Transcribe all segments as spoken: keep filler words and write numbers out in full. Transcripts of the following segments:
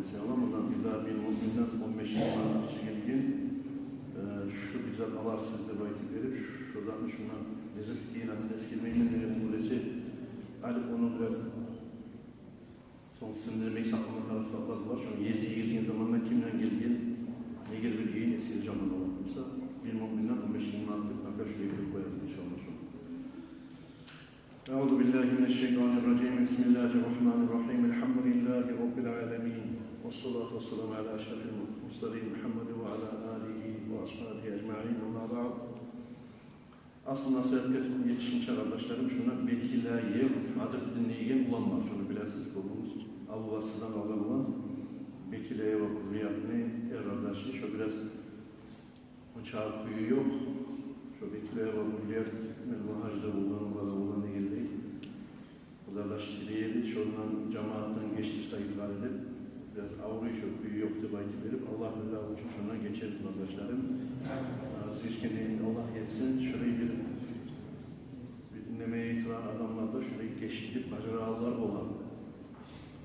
Салам, ондан бир дагъы бир муъминден он беш минг манат акъча гелген. Э, шу бир зат аларсыз деп айтып берип, шу затны шундан лезет деген атын эсгермеймен деген тюгюл эсе, алып ону бираз сонг сындырмай сакълама тарыкъ затладылар. Шону эсине гелген заманда кимден гелген, неге бергенин эсгере жаман болуп турса, бир муъминден он беш минг манат деп, пока шулай берип къоябыз, иншаллагь, шону. أعوذ بالله من الشيطان الرجيم. بسم الله الرحمن الرحيم. الحمد لله رب العالمين. والصلاة والسلام على أشرف المرسلين محمد وعلى آله وأصحابه أجمعين. أما بعد. Аслу насигьатгъа етишгинче, къардашларым, шуну Бекилаев Адыртдин деген улан бар. Шуну билесиз, кёбюгюз. Алгъасындан къалгъан улан. Бекилаева Гюллиятны эр къардашы, шо бираз онча кюю ёкъ. Шо Бекилаева Гюллият, мен вагьажда болгъан, бала болгъан дегенлей. Къызардаш тилей эди, шондан жамиятдан гечдирсегиз гьали деп, бираз авруй, шо кюю ёкъ деп айтып берип, Аллагь риза учун шондан гечербиз, къардашларым. Биз гечгенни Аллагь этсин, шулай бир, бир неме этеген адамлар да шулай гечдирип бажарагъанлар бола.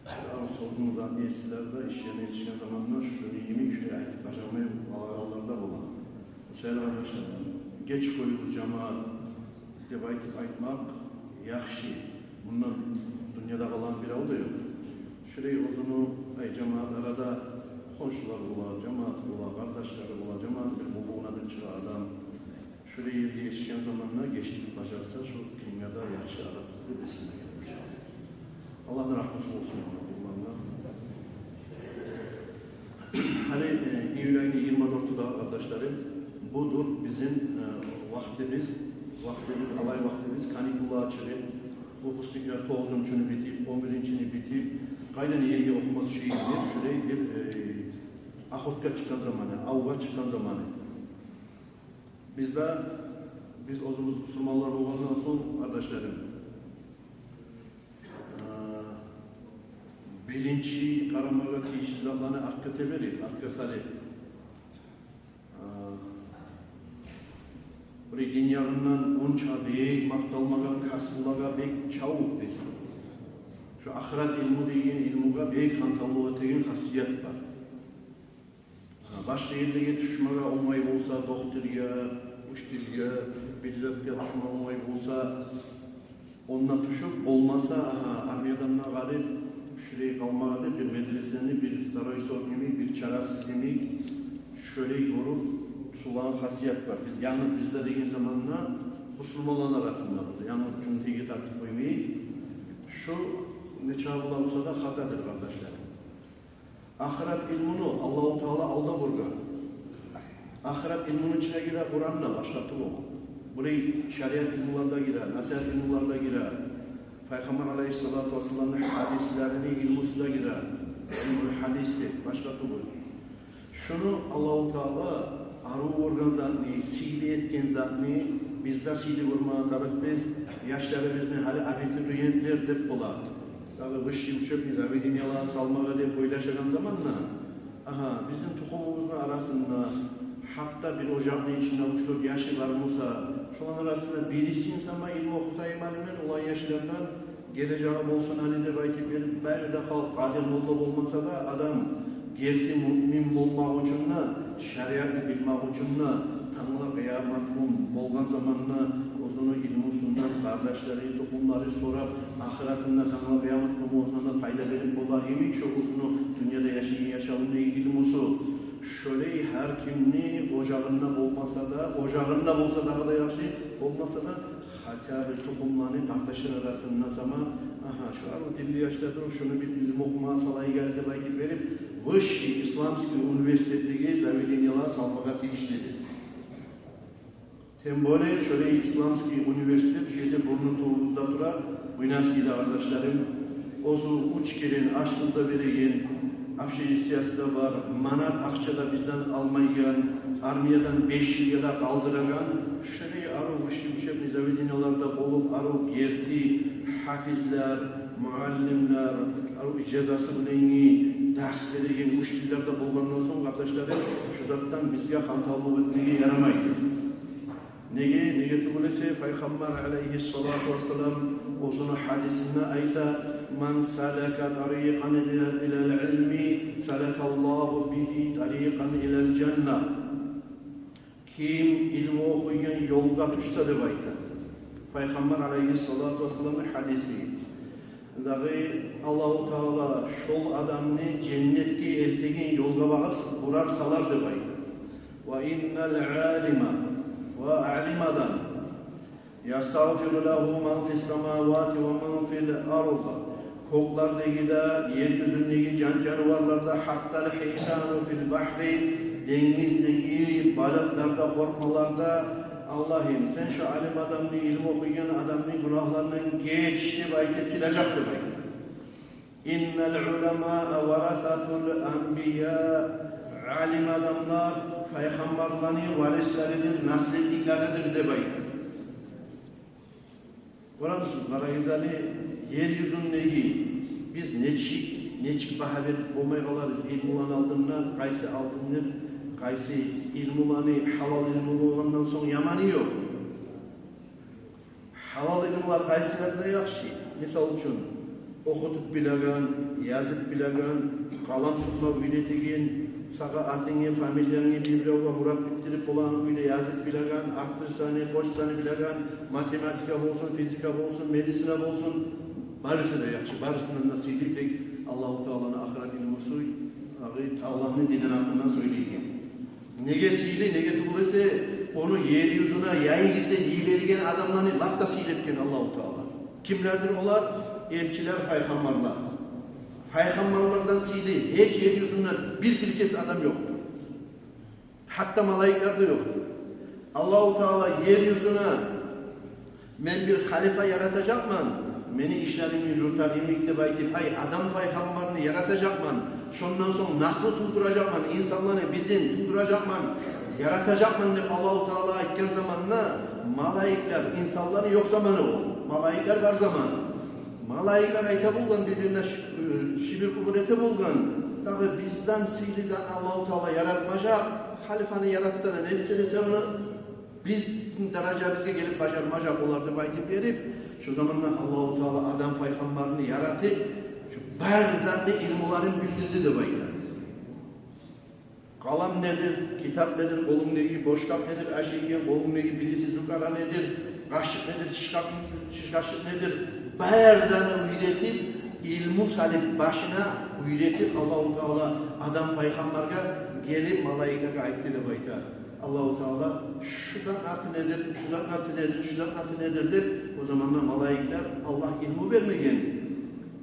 Бираз сёзню де эсирлер де, ишине етишген заманда шуну йимик шулай айтып бажармай къалагъанлар да бола. Шолай, къардашлар, геч къоюгъуз, жамият, деп айтып айтмакъ яхшы. Мундан дюньяда къалагъан бирев де ёкъ. Шулай оьзюню, ай, жамият арада, хоншулар бола, жамият бола, къардашлары бола, жамиятны бир къуллугъуна да чыгъа адам. Шулай ерге етишген заманда гечдирип бажарса, шо къыйынларда яхшы адат деп эсиме гелди. Аллагьны рагьмусу болсун, Аллагь, къурбанлар. Гьали, э, июль айны йигирма дёртю де, къардашларым, будур бизин, э, вакътибиз, вакътибиз, алай вакътибиз, каникуллагъа чыгъып, выпускниклер тогъузунчуну битип, он биринчини битип, къайдан ерге охума тюшейик деп, шулай бир, э, охотгъа чыкъгъан заманы, авгъа чыкъгъан заманы. Биз де, биз оьзюбюз бусурманлар болгъандан сонг, къардашларым, э, биринчи къарамагъа тийишли затланы артгъа теберип, артгъа салып, э, бир дин ягъындан онча бек макъталмагъан касбулагъа бек чавуп биз. Шо ахырат илму деген илмугъа бек хантавлукъ этеген хасият бар. Башгъа ерлеге тюшмеге онгай болса, дохтургъа, учительге, бир затгъа тюшмеге онгай болса, онда тюшюп, болмаса, агьа, армиядан да къарып, шулай къалмагъа деп, бир медресени, бир второй сорт йимик, бир чарасыз йимик, шолай гёрюп тутулагъан хасият бар. Биз, янгыз бизде деген заманда, бусурманланы арасында биз, янгыз Жюнгютейге тартып къоймай, шо нече буса да хатадыр, къардашлар. Ахырат илмуну Аллагьу Таала алда бургъан. Ахырат илмуну ичине гире Къуран да, башгъа тюгюл. Булай шариат илмулар да гире, насигьат илмулар да гире. Пайхаммар алайгьиссалату вассаламны гьадислерини илмусу да гире. Илмул гьадис деп, башгъа тюгюл. Шуну Аллагьу Таала арив гёрген затны, сыйлы этген затны биз де сыйлы гёрмеге тарыкъбыз. Яшларыбызны, гьали абитуриентлер деп бола, дагъы высший учебный заведениелер салмагъа деп ойлашагъан заманда, агьа, бизин тухумубузну арасында, гьатта бир ожакъны ичинде уьч-дёрт яшы бар буса, шоланы арасында бирисин сама илму охутайым гьали мен, олай яшлардан гележеги болсун гьали деп айтып берип, бары да халкъ, къади молла болмаса да, адам герти муъмин болмакъ учун да, шариатны билмек учун да, тангала къыямат гюн болгъан заманда оьзюню илмусундан къардашлары, тухумлары сорап, ахыратында тангала къыямат гюн болгъан заманда пайда берип болар йимик, шо оьзюню дюньяда яшайгъан яшавуну илмусу. Шолай гьар кимни ожагъында болмаса да, ожагъында болса дагъы да яхшы, болмаса да, гьатта бир тухумланы, къардашлар арасында сама, агьа, шу арив динли яшлар да, шуну бир илму охумагъа салайыкъ гьали деп айтып берип, высший исламский университетдеги заведениелер салмагъа тийишлидир. Тем более, шолай исламский университет шу ерде бурну тюбюбюзде тура, Буйнакскиде, къардашларым. Оьзю уьч керен аш-сув да береген, общежитиеси де бар, манат акъча да бизден алмайгъан, армиядан беш йылгъа да къалдырагъан, шолай арив высший учебный заведениелерде болуп, арив герти гьафизлер, муаллимлер, арив ижазасы булангъы дарс береген учительлер де болгъандан сонг, къардашларым, шу затдан бизге хантавлукъ этмеге ярамайды. Неге, неге тюгюл эсе, Пайхаммар алайгьиссалату вассалам оьзюню гьадисинде айта: «Ман салака тарикъан ила, илал илми, салакаллагьу бигьи тарикъан илал жанна». Ким илму охуйгъан ёлгъа тюшсе, деп айта Пайхаммар алайгьиссалату вассаламны гьадиси. Дагъы Аллагьу Таала шол адамны женнетге элтеген ёлгъа багъып бурар, салар, деп айта. Ва иннал алима, ва алим адам, ястагъфиру лагьу ман фис самавати ва ман фил ард. Кёклердеги де, ер юзюндеги жан-жаныварлар да, гьаттал гьитану фил багьри, денгиздеги балыкълар да, къоркъмалар да: «Аллагьым, сен шо алим адамны, илму охуйгъан адамны гюнагьларындан геч», — деп айтып тилежек, деп айта. Иннал уламаа варасатул анбия. Алим адамлар пайхаммарланы варислеридир, насликлеридир, деп айта. Гёремисиз, къарагъыз гьали, ер юзюндеги биз нечик, нечик багьа берип болмай къалабыз илмуланы алдында, къайсы алтындыр, къайсы илмуланы, гьалал илму болгъандан сонг яманы ёкъ. Гьалал илмулар къайсылар да яхшы? Мисал учун, охутуп билеген, язып билеген, къалам тутма уьйретеген, сагъа атынгны, фамилиянгны бир-биревге бурап битдирип болагъан кюйде язып билеген, актрисаны, къошсаны билеген, математика болсун, физика болсун, медицина болсун, барысы да яхшы, барысындан да сыйлы тек Аллагьу Тааланы ахырат илмусу, Аллагьны динин гьакъындан сёйлейген. Неге сыйлы, неге тюгюл эсе, ону ер юзюне яйгъыздан йиберген адамланы лап да сыйлы этген Аллагьу Таала. Кимлердир олар? Элчилер, пайхаммарлар. Пайхаммарлардан сыйлы гьеч ер юзюнде бир тилкес адам ёкъдур. Гьатта малайиклер де ёкъдур. Аллагьу Таала ер юзюне «Мен бир халифа яратажакъман, мени ишлеримни юрютер йимик», — деп айтып, ай, Адам пайхаммарны яратажакъман, шондан сонг наслу тувдуражакъман, инсанланы, бизин тувдуражакъман, яратажакъман деп Аллагьу Таала айтгъан заманда, малайиклер, инсанланы ёкъ заманы о, малайиклер бар заманы. Малайиклер айта болгъан, бир-бирине ш-, шибир-кубур эте болгъан: «Дагъы бизден сыйлы затны Аллагьу Таала яратмажакъ, халифаны яратса да, нетсе де, сен ону бизин даражабызгъа гелип бажармажакъ олар», — деп айтып берип, шо заманда Аллагьу Таала Адам пайхаммарны яратып, шо бар затны илмуларын билдирди деп айта. Къалам недир, китап недир, къолунгдагъы бошкап недир, ашайгъан къолунгдагъы бириси зукъара недир, къашыкъ недир, шишкап-, шишкашыкъ недир, бар затны уьйретип, илму салып башына, уьйретип, Аллагьу Таала Адам пайхаммаргъа гелип, малайиклеге айтды деп айта. Аллагьу Таала: «Шу затны аты недир, шу затны аты недир, шу затны аты недир?» — деп. О заманда малайиклер, Аллагь илму бермеген,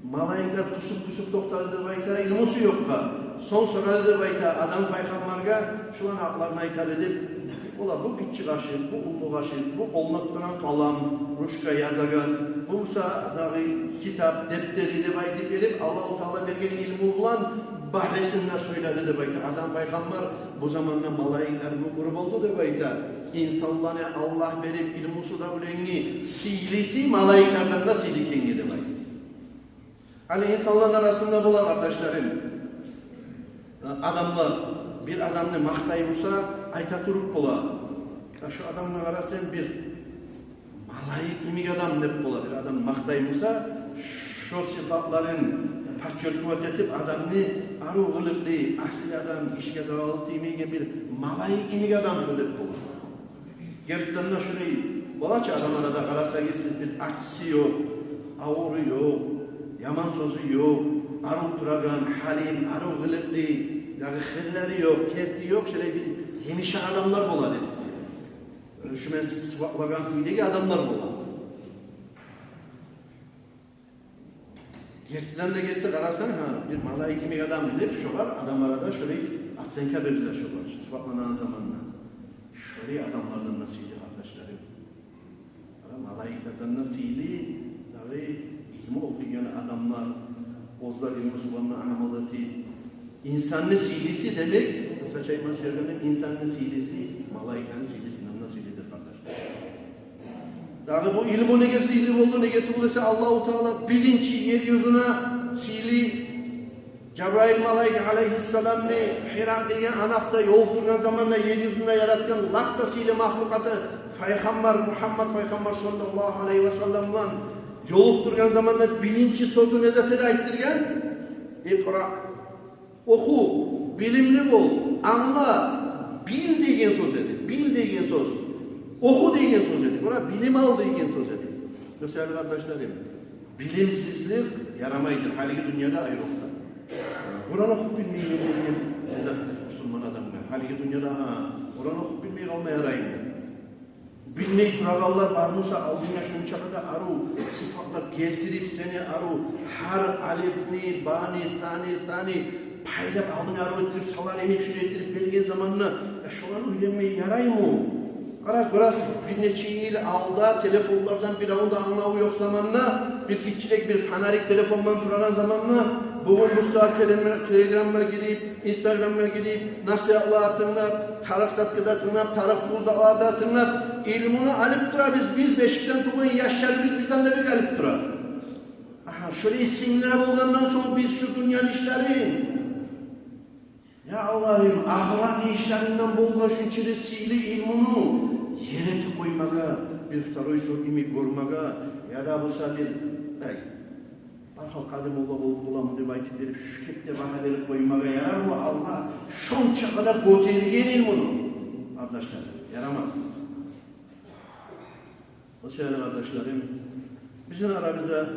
малайиклер пусуп-пусуп токътады деп айта, илмусу ёкъгъа. Сонг сорады деп айта Адам пайхаммаргъа: «Шуланы атларын айталы», — деп. Олар: «Бу гиччи къашыкъ, бу уллу къашыкъ, бу къолунда тутагъан къалам, ручка, язагъан, бу буса дагъы китап, дептери», — деп айтып берип, Аллагьу Таала берген илму булан барысын да сёйледи деп айта Адам пайхаммар. Бу заманда малайиклер мукъур болду деп айта. Инсанланы Аллагь берип илмусу да булангъы сыйлысы малайиклерден де сыйлы экенге деп айта. Гьали инсанланы арасында бола, къардашларым, адамлар бир адамны макътай буса, айта туруп бола: «Я, шу адамгъа къара сен, бир малайик йимик адам», — деп бола. Бир адамны макътай буса, шо сыфатларын подчеркивать этип, адамны арив къылыкълы, асил адам, гишиге зараллы тиймейген бир малайик йимик адам шу деп бола. Гертиден де шолай бола чы, адам арада къарасагъыз сиз, бир ачысы ёкъ, авуру ёкъ, яман сёзю ёкъ, арив турагъан, гьалим, арив къылыкълы, дагъы хырлары ёкъ, керти ёкъ, шолай бир гьемиша адамлар бола деп. Шо мен сыфатлагъан кюйдеги адамлар бола. Гертиден де герти къарасанг, гьа, бир малайик йимик адам деп шогъар адам арада шолай оценка бердилер шогъар, сыфатланагъан заманда. Шолай адамлардан да сыйлы, къардашларым. Ана, малайиклерден де сыйлы, дагъы илму охуйгъан адамлар, оьзлер илмусу булан амал этип, инсанны сыйлысы, демек, къысгъача айтма сюегеним, инсанны сыйлысы малайиклени сыйлысындан да сыйлыдыр, къардашлар. Дагъы бу илму неге сыйлы болду, неге тюгюл эсе Аллагьу Таала биринчи ер юзюне сыйлы Жабраил малайик алайгьиссаламны Гьира деген анакъда ёлукъдургъан заманда, ер юзюнде яратгъан лап да сыйлы махлукъаты пайхаммар Мугьаммад пайхаммар саллаллагьу алайгьи васаллам булан ёлукъдургъан заманда биринчи сёзю не зат эди айтдыргъан? «Икъра». Оху, билимли бол, англа, бил деген сёз эди. Бил деген сёз. Оху деген сёз эди. Бура билим ал деген сёз эди. Гёзел къардашларым, билимсизлик ярамайдыр гьалиги дюньяда, айрокъда. Къуран охуп билмей, не билейим, не зат, бусурман адамгъа гьалиги дюньяда, гьа, Къуран охуп билмей къалма яраймы? Билмей турагъанлар бар буса, алдынга шунчакъы да арив сыпатлап гелтирип, сени арив гьар алифни, баны, таны, саны пайлап, алдынга арив этдирип салар йимик, шуну этдирип берген заманда, я, шоланы уьйренмей яраймы? Къара, гёресиз, бир нече йыл алда телефонлардан биревню де англаву ёкъ заманда, бир гиччирек бир фонарик телефон булан турагъан заманда, бугюн бу сагьат теле-, телеграмгъа гирип, инстаграмгъа гирип, насигьатлагъа тынглап, тарыкъ затгъа да тынглап, тарыкъ тюгюл затлагъа да тынглап, илмуну алып турабыз биз, бешикден тувгъан яшларыбыз бизден де бек алып тура. Агьа, шолай сингдире болгъандан сонг биз шу дюньяны ишлерин, я Аллагьым, ахыратны ишлеринден болгъан шунчакъы сыйлы илмуну ер этип къоймагъа, бир второй сорт йимик гёрмеге, яда буса бир, эй, бархал къади молла болуп боламы деп айтып берип, шу кепде багьа берип къоймагъа ярармы Аллагь шончакъы да гётерген илмуну? Къардашлар, ярамас. О саялы, къардашларым, бизин арабызда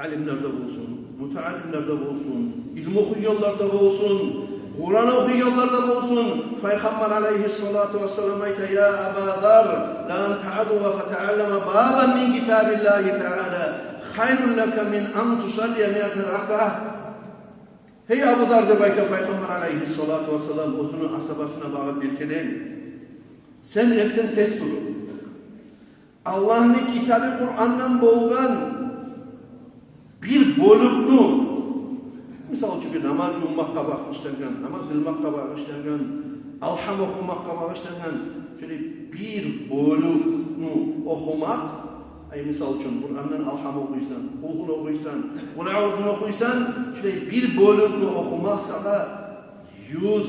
алимлер де болсун, мутааллимлер де болсун, илму охуйгъанлар да болсун, Къуран охуйгъанлар да болсун, Пайхаммар алайгьиссалату вассалам айта: «Я Аба Зар, лан таъдула фатаъаллама бабан мин китабиллагьи таъала хайрун лака мин ан тусаллия миата ракъа». «Гьей Абу Зар, – деп айта Пайхаммар алайгьиссалату вассалам оьзюню асгьабасына багъып, – эркелейин, сен эртен тез туруп, Аллагьны китабы Къурандан болгъан бир бёлюкню, мисал учун, бир намаз жувунмакъгъа багъышлангъан, намаз къылмакъгъа багъышлангъан, алгьам охумакъгъа багъышлангъан, шолай бир бёлюкню охумакъ, ай, мисал учун, Къурандан алгьам охуйсан, Къулгьуну охуйсан, Къул аъузуну охуйсан, шолай бир бёлюкню охумакъ сагъа юз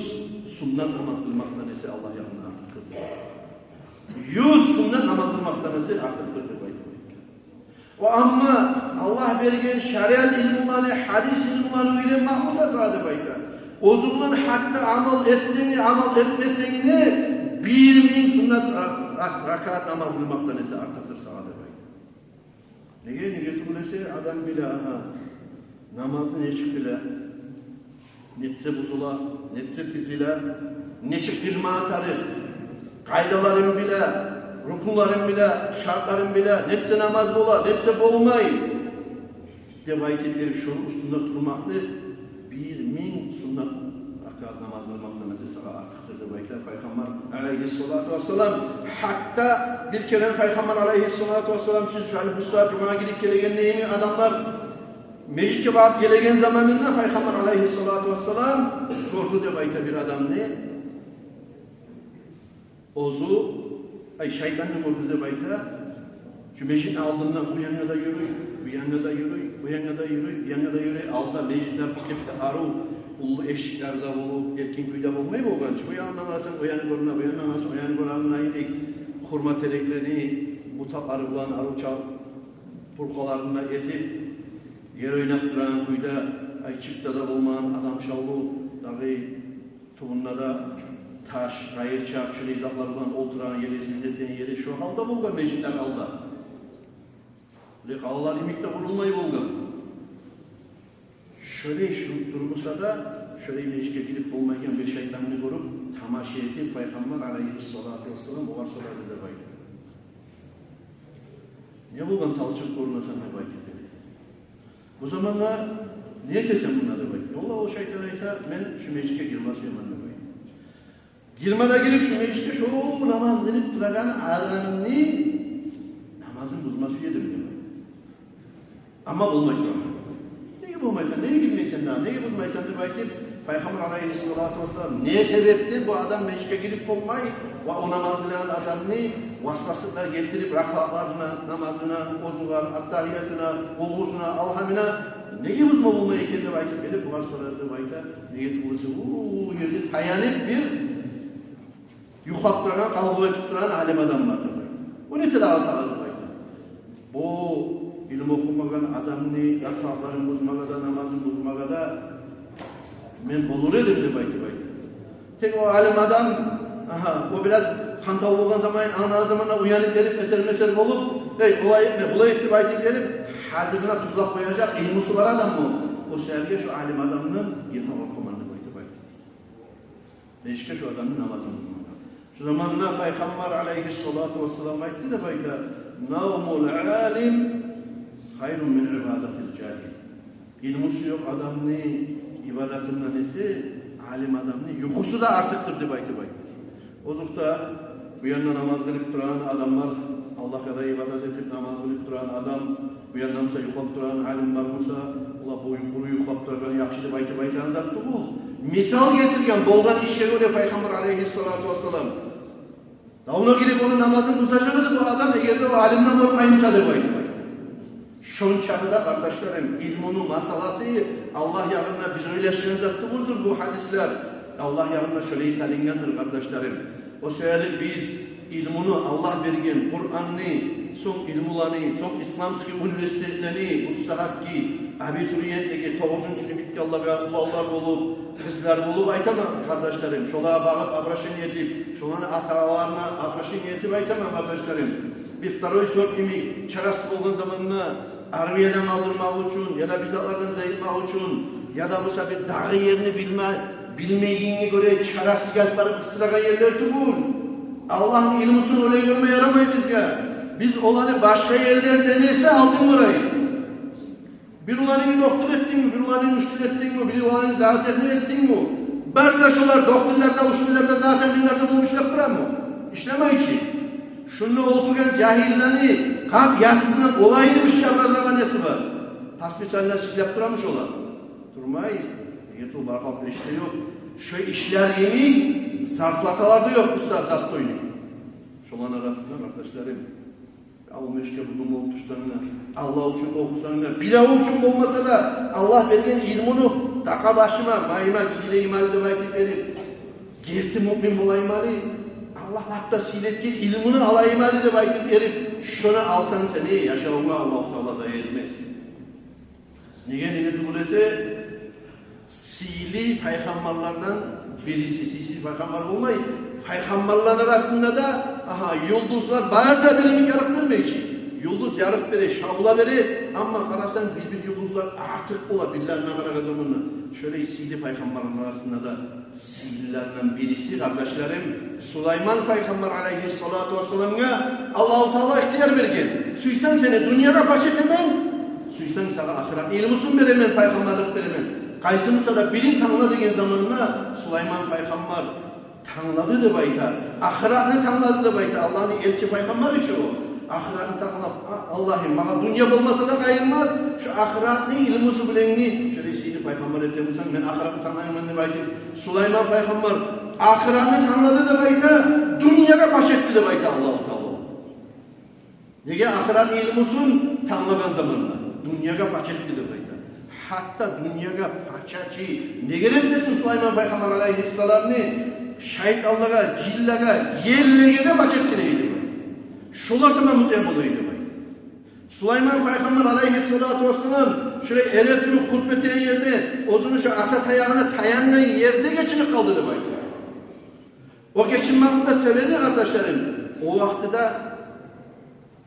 суннат намаз къылмакъдан эсе Аллагь янында артыкъдыр. Юз суннат намаз къылмакъдан эсе артыкъдыр», – деп айтып айтгъан. Ва амма Аллагь берген шариат илмуланы, гьадис илмуланы уьйренмек буса сагъа, деп айта, оьзюнгден гьатта амал этсенг де, амал этмесенг де, бир минг суннат ра-, ра-, ракаат намаз къылмакъдан эсе артыкъдыр сагъа, деп айта. Неге, неге тюгюл эсе, адам биле, агьа, намазны нечик биле, нетсе бузула, нетсе тизиле, нечик къылма тарыкъ, къайдаларын биле, рукнуларын биле, шартларын биле, нетсе намаз бола, нетсе болмай деп айтып берип, шону уьстюнде турмакъны бир минг суннат ракаат намаз къылмакъдан эсе сагъа артыкъдыр деп айта Пайхаммар алайгьиссалату вассалам. Гьатта бир керен Пайхаммар алайгьиссалату вассалам, шу гьали бу сагьат жумагъа гирип гелеген йимик адамлар межитге багъып гелеген заманында Пайхаммар алайгьиссалату вассалам гёрдю деп айта бир адамны. Оьзю, ай, шайтанны гёрдю деп айта. Шу межитни алдында бу янгъа да юрюй, бу янгъа да юрюй, бу янгъа да юрюй, бу янгъа да юрюй. Алда межитлер бу кепде арив, уллу эшиклер де болуп, эркин кюйде болмай болгъан чы. Бу янгъындан къарасанг, о янг гёрюне, бу янгъындан къарасанг, о янг гёрюне йимик, хурма тереклени бутакълары булан аривча пуркъаларын да этип, ер ойнап турагъан кюйде, ай, чыкъда да болмагъан адам шавлу, дагъы тюбюнде де таш, къайырчакъ, шолай затлар булан олтурагъан ери, сизде этеген ери, шо гьалда болгъан межитлер алда. Булай къалалар йимик де къурулмай болгъан. Шолай шу турмуса да, шолай межитге гирип болмайгъан бир шайтанны гёрюп, тамаша этип, Пайхаммар алайгьиссалату вассалам огъар сорады деп айта: «Не болгъан, талчыкъ гёрюнесен?» – деп айтып берди. Бу заманда: «Не этесен мунда?» – деп айтды. Валлагь, о шайтан айта: «Мен шу межитге гирме сюемен», – деп айтды. «Гирме де гирип шу межитге, шо намаз къылып турагъан адамны намазын бузма сюедим», – деп айтды. «Амма болмай тура». «Неге болмайсан, неге гирмейсен дагъы, неге бузмайсан?» – деп айтып, Пайхаммар алайгьиссалату вассалам не себепден бу адам межитге гирип болмай, Ва о намаз къылагъан адамны васваслыкълар гелтирип, ракатларына, намазына, озугъар, аттагьиятына, къулгьузуна, алгьамына неге бузма болмай экен деп айтып берип, бугъар сорады деп айта. Неге тюгюл эсе, о ерде таянып бир юхлап турагъан, къалгъу этип турагъан алим адам бар деп айта. О не этеди дагъы сагъа деп айта. Бу илму охумагъан адамны ракатларын бузмагъа да, намазын бузмагъа да мен болур эдим деп айтып айта. Тек о алим адам, агьа, о бираз хантав болгъан заман, англагъан заманда уянып берип, эсер-месер болуп, «Эй, олай этме, булай эт» деп айтып берип, гьазирге тюзлеп къояжакъ илмусу бар адам бу. О саялы шо алим адамны гирме къоркъаман деп айтып айта. Нечик шо адамны намазын бузмагъа. Шо заманда Пайхаммар алайгьиссалату вассалам айтды деп айта: «Навмул алим хайрун мин ибадатил жагьил». Илмусу ёкъ адамны ибадатындан эсе алим адамны юхусу да артыкъдыр деп айтып айта. Озокъда, бу янда намаз къылып турагъан адамлар, Аллагьгъа да ибадат этип намаз къылып турагъан адам, бу янда буса юхлап турагъан алим бар буса, олар бу къуру юхлап турагъан яхшы деп айтып айтагъан зат тюгюл. Мисал гелтирген болгъан ишге гёре Пайхаммар алайгьиссалату вассалам. Давна гирип ону намазын бузажакъ эди бу адам, эгер де о алимден къоркъмай буса деп айтып айта. Шончакъы да, къардашларым, илмуну масъаласы Аллагь ягъында биз ойлашгъан зат тюгюлдюр бу гьадислер. Аллагь ягъында шолай салынгъандыр, къардашларым. О саялы биз илмуну, Аллагь берген Къуранны, сонг илмуланы, сонг исламский университетлени, бу сагьатгъы абитуриентлеге, тогъузунчуну битгенлеге, уланлар болуп, къызлар болуп айтаман, къардашларым. Шолагъа багъып обращение этип, шоланы ата-аналарына обращение этип айтаман, къардашларым. Бир второй сорт йимик чарасыз болгъан заманда армиядан къалдырмакъ учун, яда бир затлардан зайытмакъ учун, яда буса бир дагъы ерни билме, билмейгенге гёре чарасыз гелип барып къысдырагъан ерлер тюгюл. Аллагьны илмусун олай гёрме ярамай бизге. Биз оланы башгъа ерлерден эсе алдын гёрейик. Бир уланынгны доктор этдингми, бир уланынгны учитель этдингми, бир уланынгны зоотехник этдингми? Бары да шолар докторлар да, учителлер де, зоотехниклер де болуп ишлеп турамы? Ишлемей чи. Шунда олтургъан жагьиллени къап ягъасындан олай бир иш образованиясы бар. Пас мисалына ишлеп турамы шолар? Турмай. Неге тюгюл, бар халкъда иш де ёкъ. Шо ишлер йимик зарплаталар да ёкъ, устаз, достойный. Шоланы арасында, къардашларым, авул мешитге бир гюн болуп турсанг да, Аллагь учун охусанг да, бирев учун болмаса да, Аллагь берген илмуну такъа башыма, майыма гийирейим гьали деп айтып берип, герти муъмин болайым гьали, Аллагь лап да сыйлы этген илмуну алайым гьали деп айтып берип, шону алсанг сени яшавунгну Аллагьу Таала зая этмес. Неге, неге тюгюл эсе, сыйлы пайхаммарлардан бириси, сыйлы пайхаммар болмай, пайхаммарланы арасында да, агьа, юлдузлар бары да бир йимик ярыкъ бермей чи. Юлдуз ярыкъ бере, шавла бере, амма къарасанг, бир-бир юлдузлар артыкъ бола бирлерине къарагъан заманда. Шолай сыйлы пайхаммарланы арасында да сыйлылардан бириси, къардашларым, Сулайман пайхаммар алайгьиссалату вассаламгъа Аллагьу Таала ихтияр берген. Сюйсенг, сени дюньягъа пач этемен, сюйсенг, сагъа ахыратны илмусун беремен, пайхаммарлыкъ беремен. Къайсы буса да бирин тангла деген заманда Сулайман пайхаммар танглады деп айта. Ахыратны танглады деп айта. Аллагьны элчи пайхаммар ичи о. Ахыратны танглап, «А, Аллагьым, магъа дюнья болмаса да къайырмас, шо ахыратны илмусу булангны, шолай сыйлы пайхаммар этген бусанг, мен ахыратны танглайман» деп айтып, Сулайман пайхаммар ахыратны танглады деп айта, дюньягъа пач этди деп айта Аллагьу Таала. Неге, ахыратны илмусун танглагъан заманда дюньягъа пач этди деп айта. Гьатта дюньягъа пача чы неге этмесин Сулайман пайхаммар алайгьиссаламны, шайтанлагъа, жинлеге, еллеге де пач этген эди деп айта. Шолар сама мутиъ бола эди деп айта. Сулайман пайхаммар алайгьиссалату вассалам шолай эретуруп хутба этеген ерде оьзюню шо аса таягъына таянгъан ерде гечинип къалды деп айта. О гечинмекни себеби, къардашларым, о вакътиде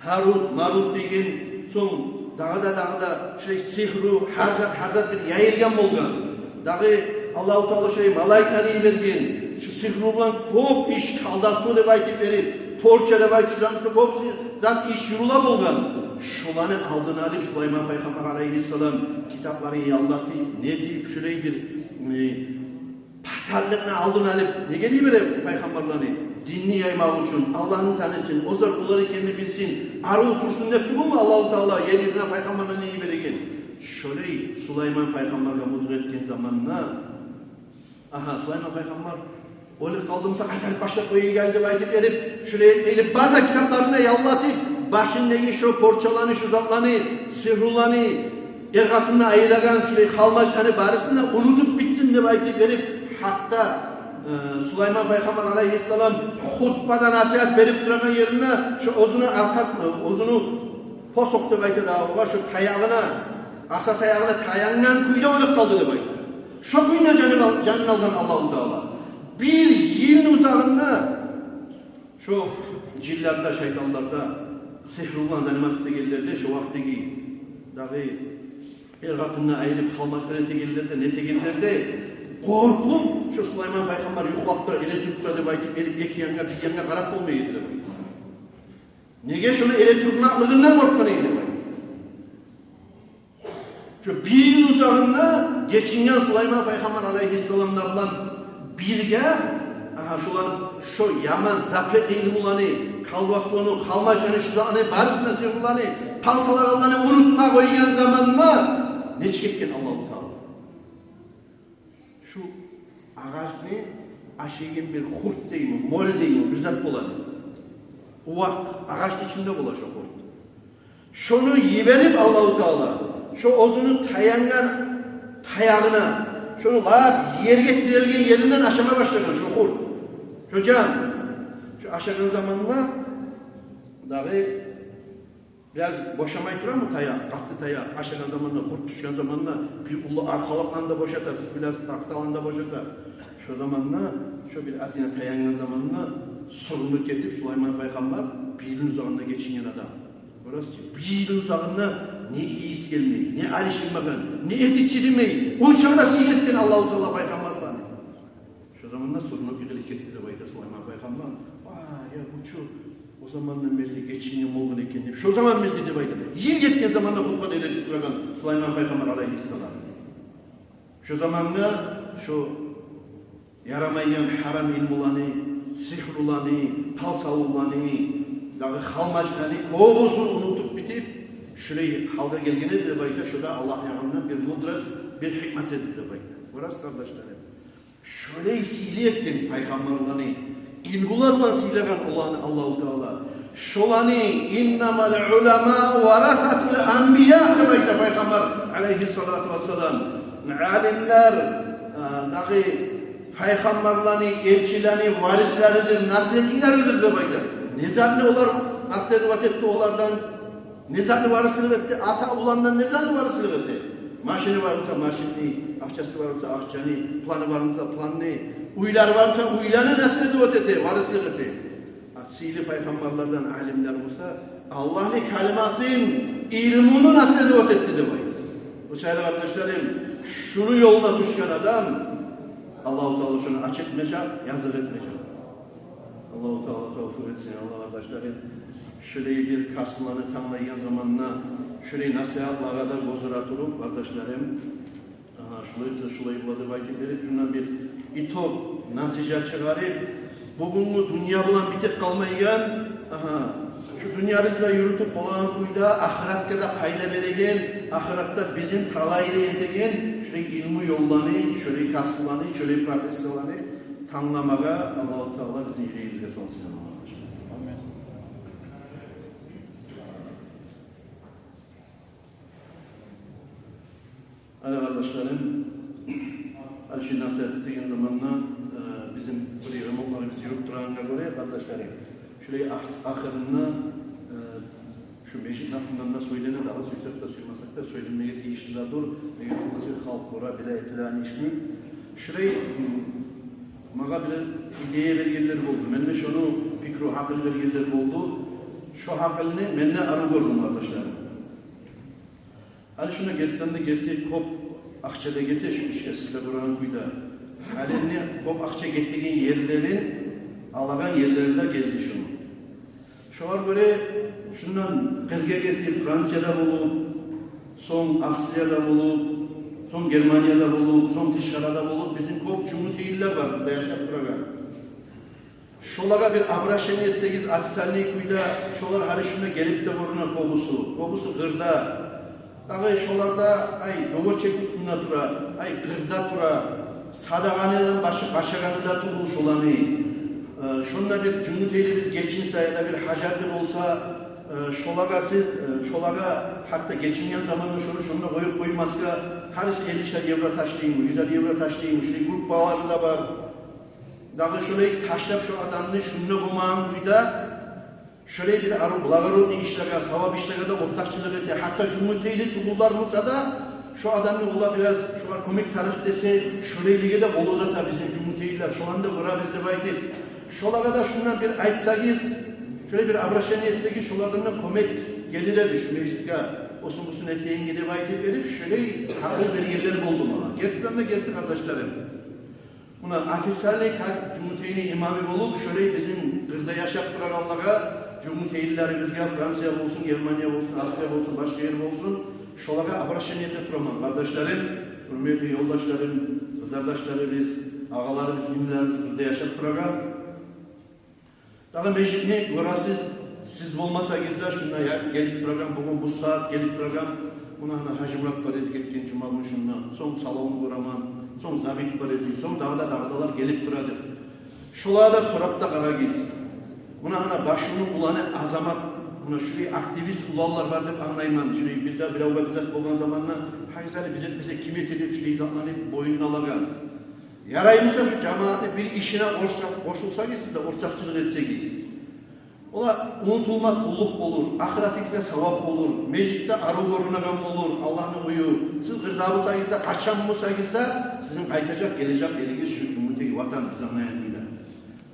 Гьарут, Марут деген, сонг дагъы да, дагъы да шолай сигьру, гьар зат, гьар зат бир яйылгъан болгъан. Дагъы Аллагьу Таала шолай малайиклени йиберген, шо сигьру булан кёп иш, колдовство деп айтып берип, порча деп айтып, шо заманда кёп зат, иш юрюле болгъан. Шоланы алдын алып, Сулайман пайхаммар алайгьиссалам китапларын яллатып, нетип, шолай бир, э, пасатлыкъны алдын алып, неге дей бере пайхаммарланы? Динни яймакъ учун, Аллагьны танысын, оьзлер къуллар экенни билсин, арив турсун деп тюгюлмю Аллагьу Таала ер юзюне пайхаммарланы йиберген? Шолай Сулайман пайхаммаргъа мутиъ этген заманда, агьа, Сулайман пайхаммар Оьлюп къалды буса, къайтарып башлап къояйыкъ деп айтып берип, шулай этип, бар да китапларын яллатып, башындагъы шо порчаланы, шо затланы, сигьруланы, эр-къатынны айырагъан шулай къалмагъаны барысын да унутуп битсин деп айтып берип, гьатта, э, Сулайман пайхаммар алайгьиссалам хутбада насигьат берип турагъан ерине шо оьзюню аркъа, оьзюню посох деп айта дагъы огъар, шо таягъына, аса таягъына таянгъан кюйде оьлюп къалды деп айта. Шо кюйде жанын ал-, жанын алгъан Аллагьу Таала. Бир йылны узагъында шо жинлер де, шайтанлар да, сигьру булан заниматься этегенлер де, шо вакътидеги дагъы эр-къатынны айырып къалмагъаны этегенлер де, не этегенлер де, къоркъуп, шо Сулайман пайхаммар юхлап тура, эретуруп тура деп айтып берип, эки янгъа, бир янгъа къарап болмай эди деп айта. Неге? Шону эретурмакълыгъындан къоркъгъан эди деп айта. Шо бир йыл узагъында гечинген Сулайман пайхаммар алайгьиссаламлар булан бирге, агьа, шолар шо яман запрет илмуланы, колдовствону, къалмагъаны, шо затланы барысын да, сигьруланы, пал салагъанланы унутма къойгъан заманда нечик этген Аллагьу Таала? Шу агъачны ашайгъан бир хурт дейми, моль дейми, бир зат бола. Увакъ агъач ичинде бола шо хурт. Шону йиберип Аллагьу Таала, шо оьзюню таянгъан таягъына, шону лап ерге тирелген еринден ашама башлагъан шо хурт. Шо жан, шо ашагъан заманда дагъы бираз бошамай турамы таякъ, къатты таякъ, ашагъан заманда, хурт тюшген заманда бир уллу аркъалыкъланы да бошата, сиз билесиз, тахталаны да бошата. Шо заманда, шо бир азгъына таянгъан заманда, сюрюнюп гетип, Сулайман пайхаммар, бир йылны узагъында гечинген адам. Гёресиз чи, бир йылны узагъында не ийис гелмей, не алышынмагъан, не эти чиримей, онча да сыйлы этген Аллагьу Таала пайхаммарланы. Шо заманда сюрюнюп йыгъылып гетди деп айта Сулайман пайхаммар. Вай, я бу чу о замандан берли гечинген болгъан экен деп. Шо заман билди деп айта. Йыл гетген заманда хутбада эретуруп турагъан Сулайман пайхаммар алайгьиссалам. Шо заманда шо ярамайгъан гьарам илмуланы, сигьруланы, пал салывланы, дагъы къалмагъаны кёбюсюн унутуп битип, шулай гьалгъа гелген эди деп айта. Шо да Аллагь ягъындан бир мудрость, бир гьикмат эди деп айта. Гёресиз, къардашларым. Шолай сыйлы этген пайхаммарланы, илмулар булан сыйлагъан оланы Аллагьу Таала. Шоланы, «Иннамал уламау варасатул анбия» деп айта Пайхаммар алайгьиссалату вассалам. Алимлер, а, дагъы пайхаммарланы, элчилени варислеридир, наследниклеридир деп айта. Не затны олар наследовать этди олардан? Не затны варислик этди? Ата уландан не затны варислик этди? Машини бар буса машинни, акъчасы бар буса акъчаны, планы бар буса планны, уьйлери бар буса уьйлени наследовать эте, варислик эте. А сыйлы пайхаммарлардан алимлер буса Аллагьны калимасын, илмуну наследовать этди деп айта. Бу саялы, къардашларым, шуну ёлуна тюшген адам, Аллагьу Таала шуну ач этмежек, языкъ этмежек. Аллагьу Таала тавфикъ этсин, Аллагь, къардашларым. Шулай бир касбланы танглайгъан заманда, шулай насигьатлагъа да гёз ура туруп, къардашларым, агьа, шулай буса шулай бола деп айтып берип, шундан бир итог, натижа чыгъарып, бугюнгю дюнья булан битип къалмайгъан, агьа, шу дюньябызда юрютюп болагъан кюйде ахыратгъа да пайда береген, ахыратда бизин талайлы этеген шулай илму ёлланы, шулай касбланы, шулай профессияланы тангламагъа Аллагьу Таала бизин юрегибизге салсын. Амин. Гьали, къардашларым, гьали шу насигьат этеген заманда, э, бизин бу ремонтларыбыз юрюп турагъангъа гёре, къардашларым, шулай ах-, ахырында, э, шу межит гьакъындан да сёйлене, дагъы сюйсек де, сюймесек де, сёйленмеге тийишли де дюр. Неге тюгюл эсе, халкъ гёре, биле этилеген ишни. Шулай, м, магъа бир идея бергенлер болду. Менге шону пикру, гьакъыл бергенлер болду. Шо гьакъылны мен де арив гёрдюм, къардашларым. Гьали шунда гертиден де герти кёп акъча да гете шу ишге, сиз де гёреген кюйде. Гьали энни кёп акъча гетеген ерлерин алагъан ерлери де гелди шуну. Шогъар гёре шундан къыргъа гетип, Францияда болуп, сонг Австрияда болуп, сонг Германияда болуп, сонг тышгъарада болуп, бизин кёп жумут эрлер бар, бу ерде яшап турагъан. Шолагъа бир обращение этсегиз официальный кюйде, шолар гьали шунда гелип де гёрюне кёбюсю, кёбюсю къырда. Дагъы шолар да, ай, дёгерчек уьстюнде тура, ай, къырда тура. Садагъаны башы, башагъаны да тюгюл шоланы. Э, шонда бир жумутейли биз гечинсе яда бир гьажаты болса, э, шолагъа сиз, э, шолагъа гьатта гечинген заманда шону шонда къоюп къоймасгъа, гьариси эллишер евро ташлаймы, юзер евро ташлаймы, шулай группалары да бар. Дагъы шолай ташлап шо адамны шунда болмагъан кюйде, шолай бир арив благородный ишлеге, савап ишлеге де ортакъчылыкъ эте. Гьатта жумутейли тюгюллер болса да, шо адамны олар бираз, шолар кёмек тарыкъ десе, шолайлыгъа да къол узата бизин жумутейлилер. Шоланы да гёребиз деп айтып, шолагъа да шундан бир айтсагъыз, шолай бир обращение этсегиз, шолардан да кёмек гелир эди шу межитге. Осун-бусун этейинге деп айтып берип, шолай гьакъыл бергенлер болду магъа. Гертиден де герти, къардашларым. Муна официальный, как жумутейни имамы болуп, шолай бизин къырда яшап турагъанлагъа, жумутейлилерибизге, Франция болсун, Германия болсун, Австрия болсун, башгъа ер болсун, шолагъа обращение этип тураман, къардашларым, гьюрметли ёлдашларым, къызардашларыбыз, агъаларыбыз, инилерибиз къырда яшап турагъан. Дагъы межитни гёресиз, сиз болмасагъыз да, шунда я-, гелип турагъан, бугюн бу сагьат гелип турагъан, муна гьана Гьажимурат бар эди гетген жумагюн шунда, сонг Салавун гёремен, сонг Забит бар эди, сонг дагъы да, дагъы да олар гелип турады. Шолагъа да сорап да къарагъыз. Муна гьана башыны уланы Азамат, муна шулай активист уланлар бар деп англайман. Шулай бир де биревге бир зат болгъан заманда, гьакъикъатда биз этмесек ким эте деп, шулай затланы боюнуна алагъан. Ярай буса, шу жамаатны бир ишине къошса-, къошулсагъыз, сиз де ортакъчылыкъ этсегиз, ола унутулмас къуллукъ болур, ахыратыгъызгъа савап болур, межит де арив гёрюнеген болур, Аллагьны уью. Сиз къырда бусагъыз да, къачан бусагъыз да, сизин къайтажакъ, гележек еригиз шу жумутей ватан, биз англайгъан кюйде.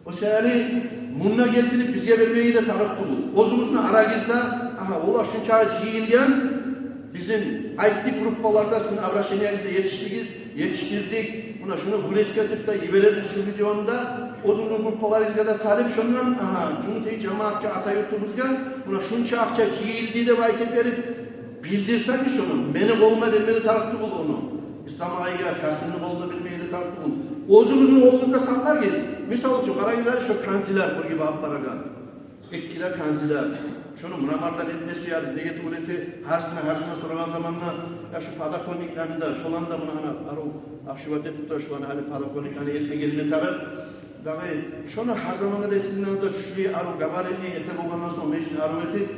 О саялы мунда гелтирип бизге бермеге де тарыкъ тюгюл. Оьзюгюзню арагъызда, агьа, олар шунча жыйылгъан, бизин айтдыкъ группаларда, сизин обращениягъызда етишдирдик, етишдирдик. Муна шуну вырезка этип де йиберербиз шу видеону да. Оьзюгюзню группаларыгъызгъа да салып, шондан, агьа, жумутей жамаатгъа, Атайюртубузгъа муна шунча акъча жыйылды деп айтып берип, билдирсегиз шону. Мени къолума бермеге де тарыкъ тюгюл ону. Ислам агъайгъа, Касимни къолуна бермеге де тарыкъ тюгюл. Оьзюгюзню къолугъузда сакълагъыз. Мисал учун, къарагъыз, шу концилар, бу гиби алып барагъан. Эки де концилар. Шону мрамордан этме сюебиз. Неге тюгюл эсе, гьарисине, гьарисине сорагъан заманда, я шу подоконниклени де, шоланы да муна гьана арив обшивать этип тура, шоланы гьали подоконниклени этме гелме тарыкъ. Дагъы шону гьар заманда да этилген зат, шулай арив габаритни эте болгъандан сонг, межитни арив этип,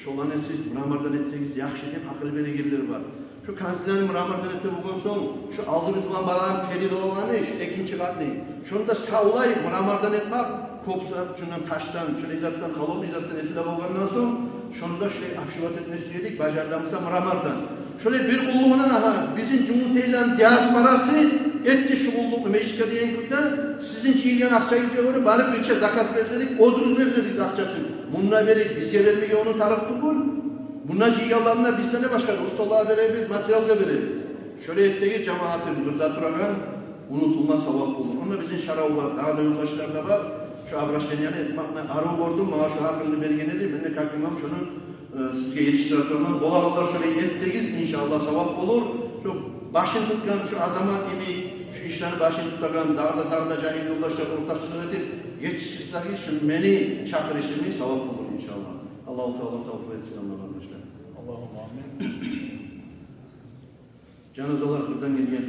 шоланы сиз мрамордан этсегиз яхшы деп гьакъыл берегенлер бар. Шу конциланы мрамордан эте болгъан сонг, шу алдыбыз булан барагъан перилаланы, шу экинчи къатны, шону да савлай мрамордан этмек, кёп зат шондан ташдан, шулай затдан, холодный затдан этиле болгъандан сонг, шону да шулай обшивать этме сюе эдик, бажарыла буса мрамордан. Шолай бир къуллугъуна, агьа, бизин жумутейлилени диаспорасы этди шу къуллукъну, межитге деген кюйде, сизин жыйгъан акъчагъызгъа гёре барып бирче заказ бердирдик, оьзюбюз бердирдик акъчасын. Мунда берип, бизге бермеге ону тарыкъ тюгюл. Мунда жыйгъанларына бизден де башгъа усталагъа беребиз, материалгъа беребиз. Шолай этсегиз, жамаатым, къырда турагъан, унутулма савап болур. Онда бизин Шараву бар, дагъы да ёлдашлар да бар. Шу обращениени этмекни арив гёрдюм, магъа шу гьакъылны берген эди. Мен де, как имам, шону, э, сизге етишдире тураман. Болагъанлар шолай этсегиз, иншааллагь, савап болур. Шу башын тутгъан шу Азамат йимик, шу ишлени башын тутагъан, дагъы да, дагъы да жагьил ёлдашлар ортакъчылыкъ этип, етишдирсегиз шу мени чакъырышымны, савап болур, иншааллагь. Аллагьу Таала тавфикъ этсин, Аллагь, къардашлар. Аллагьумма амин. Жаназалар къырдан гелген.